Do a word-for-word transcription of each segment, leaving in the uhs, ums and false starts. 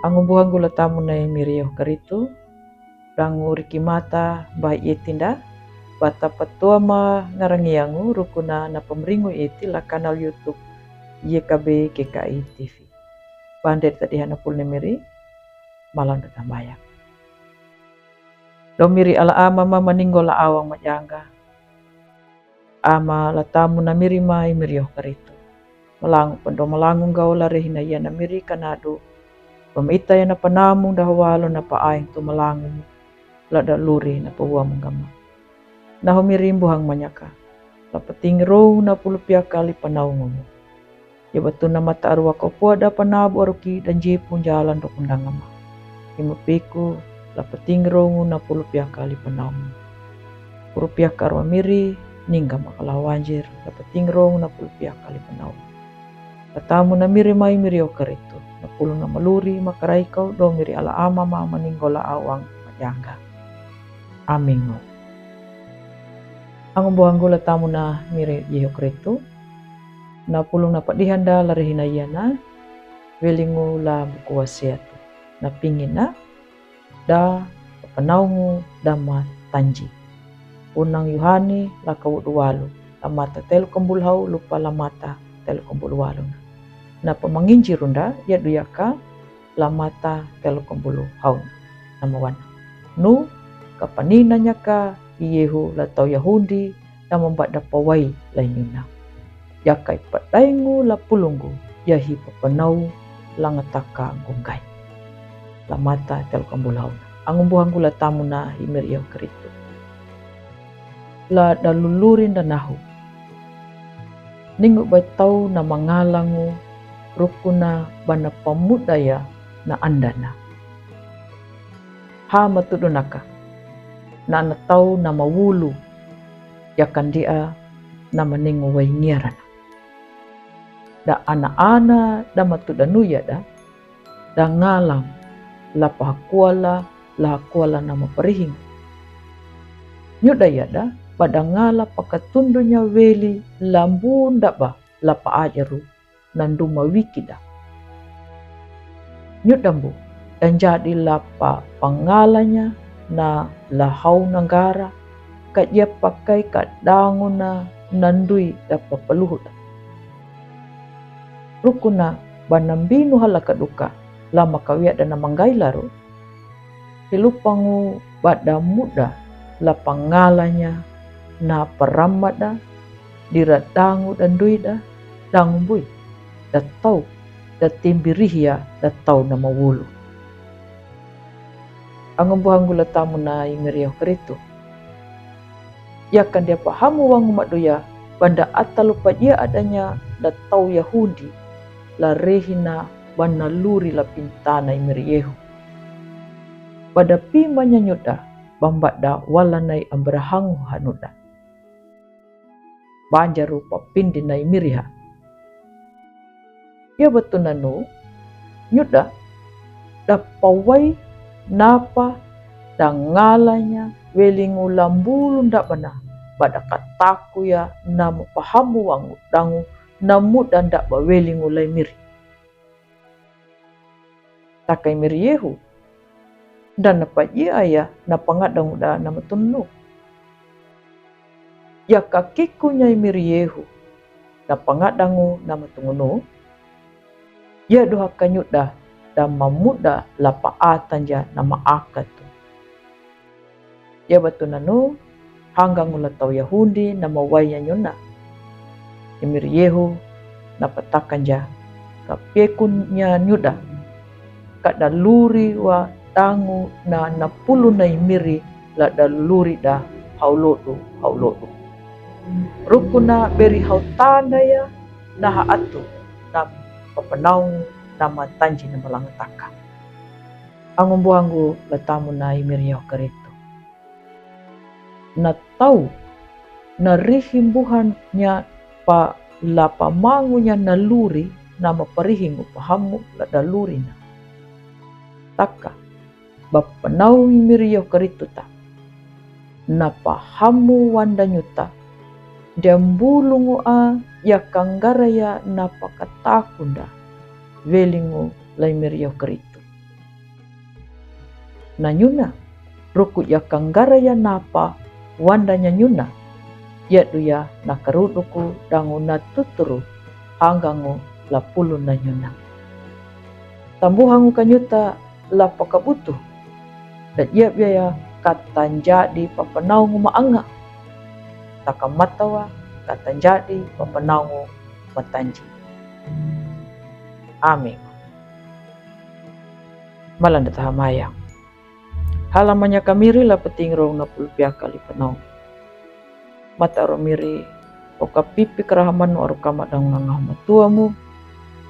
Angu buhangu la tamu na i miri yoh karitu, dangu riki mata ba i etinda, bata patua ma ngarangiangu rukuna na pamringu eti la kanal YouTube Y K B K K I T V. Bandet tadi hana pul ne miri, malang da tambaya. Do miri ala ama ma maninggo la awang majanga. Ama la tamu na miri ma i miri yoh karitu. Malangu pando malangu ngau la rehina ia na miri kanadu. Pamaita ia na panamu da hawalo na pa aing tu malangu. La da luri na pa uamu ngama. Na ho miri mbuhang manyaka. La pating rou na pulu pia kali panaungumu. Ia batu na mata arua ko pua da panabu aruki dan jipu jalan do kundangama. Ima piku la pating rou na pulu pia kali panaungumu. Pulu pia karua miri, ningga makala wanjir, la pating rou na pulu pia kali panaungumu. La tamu na miri mai miri yoh karitu, na pulu na maluri, makarai kau do miri ala ama ma maninggo la awang majanga. Amingu. Angu buhangu la tamu na miri yoh karitu, na pulu na padihanda la rehina ia na, welingu la buku wasiatu, na pingina, da panaungu da ma tanji. Unang Yuhani la kawudu walu, la mata telu kambul hau lupa la mata telu kambul walu na. Na pamanginji runda ia duyaka la mata telu kambul hau na. Na mawana. Nu kapanina nyaka i yehu la tau Yahudi na mambada pawai la inyuna. Ia kai padaingu la pulungu, ia hi papanau la ngataka gunggai. La mata telu kambul hau na. Angu buhangu la tamu na i miri yoh karitu. La da luluri nda nahu. Ningu bai tau na mangalangu rukuna bana pamuda ia na andana. Ha matudu naka. Na na tau na mawulu. Ia kandia na maningu wai ngiarana. Da ana-ana da matuda nu ia da, da ngalang la pahakuala, la hakuala na maparihing. Nyuda ia da, bada ngala pakatundunya weli la mbu ndaba la paajaru na nduma wikida. Nyuda mbu, da njadi la pa pangalanya na la hau na ngara, ka ia pakai ka dangu na na ndui da papaluhuda. Rukuna bana mbinu hala kaduka, la makawiada na manggai laru, hilupangu bada muda la pangalanya na paramada, dira dangu da nduida, dangu mbui, da tau, da timbirihia, da tau na mawulu. Angu buhangu la tamu na i miri yoh karitu. Ia kandia pahamu wangu maduya, banda atalu pajia adanya da tau Yahudi, la rehina bana luri la pintana i miri yehu. Bada pimanya nyuda, bambada walanai ambarahangu hanuda. Banjaru papindi na i miriha. Ia batu nanu, nyuda, da pawai, napa, da ngalanya, welingu la mbulu ndabana, bada kataku ia na mapahamu wangu dangu, na muda ndaba welingu la i miri. Takai miri yehu, da na pajia ia na pangadangu da na matunu. Ia kakikunya i miri yehu, na pangadangu na matungunu. Ia duha kanyuda da mamuda la paatanja na maakatu. Ia batu nanu, hanggangu la tau Yahudi na mawai anyuna. I miri yehu, na patakanja, ka piekunya nyuda. Ka da luri wa dangu na na pulu na i miri la da luri da haulodu, haulodu. Rukuna beri hautanda ia na haatu na papanaung na matanji na malangataka. Angu mbuhangu la tamu na i miri yoh karitu. Na tau, na rihi mbuhanya pa la pamangunya na luri na maparihingu pahamu la da lurina. Taka, ba panau i miri yoh karitu ta. Na pahamu wanda nyuta, dia mbulungu a ia kangara ia na pakatakunda, welingu la i miri yoh karitu. na nyuna, ruku ya kanggara ya napa wanda nya nyuna, yadu ya na karuduku dangu na tuturu hangangu la pulu na nyuna. Tambuhangu kanyuta la pakabutu, da ya biaya katanjadi papanaungu maanga, takamatawa katanjadi papanaungu matanji. Amin. Malanda tahamaya. Halamanya kamiri la peting rong na pulpia kali penau. Mata ro miri, oka pipi kerahamanu aru kama dang nangah matuamu,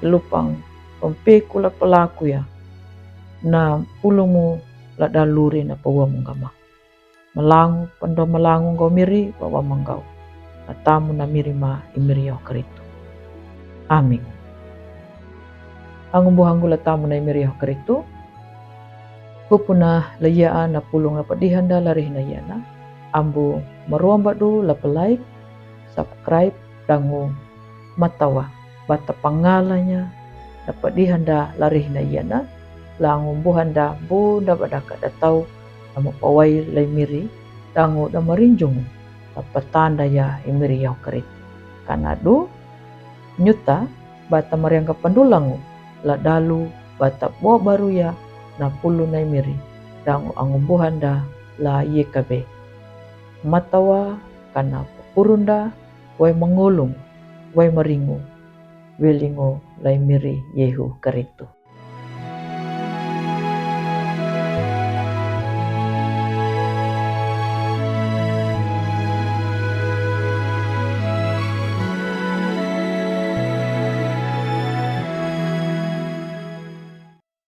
lupang pempeku la pelaku ya, na pulumu la daluri na pawamu gama. Malangu, pendo malangu gau miri, bawa manggau. Na tamu na miri ma, i miri yoh keritu. Amin. Angumbu hanggu la tamu na i miri yoh keritu. Kupuna la iya na pulung la pedihanda la rihna iya na. Ambu maruamba du la pe-like, subscribe, dangu matawa bata pangalanya, da pedihanda la rihna iya na, la angumbuhanda bunda badaka da tau, da mapawai lai miri, dangu da marinjung, da patanda ya i miri yoh keritu. Kana du nyuta bata mariangga pandulangu, la dalu bata bua baru ya na pulu na i miri, dangu angumbuhanda la iye kabe. Matawa kana purunda, wai mangulung, wai maringu, wilingu lai miri Yehu keritu.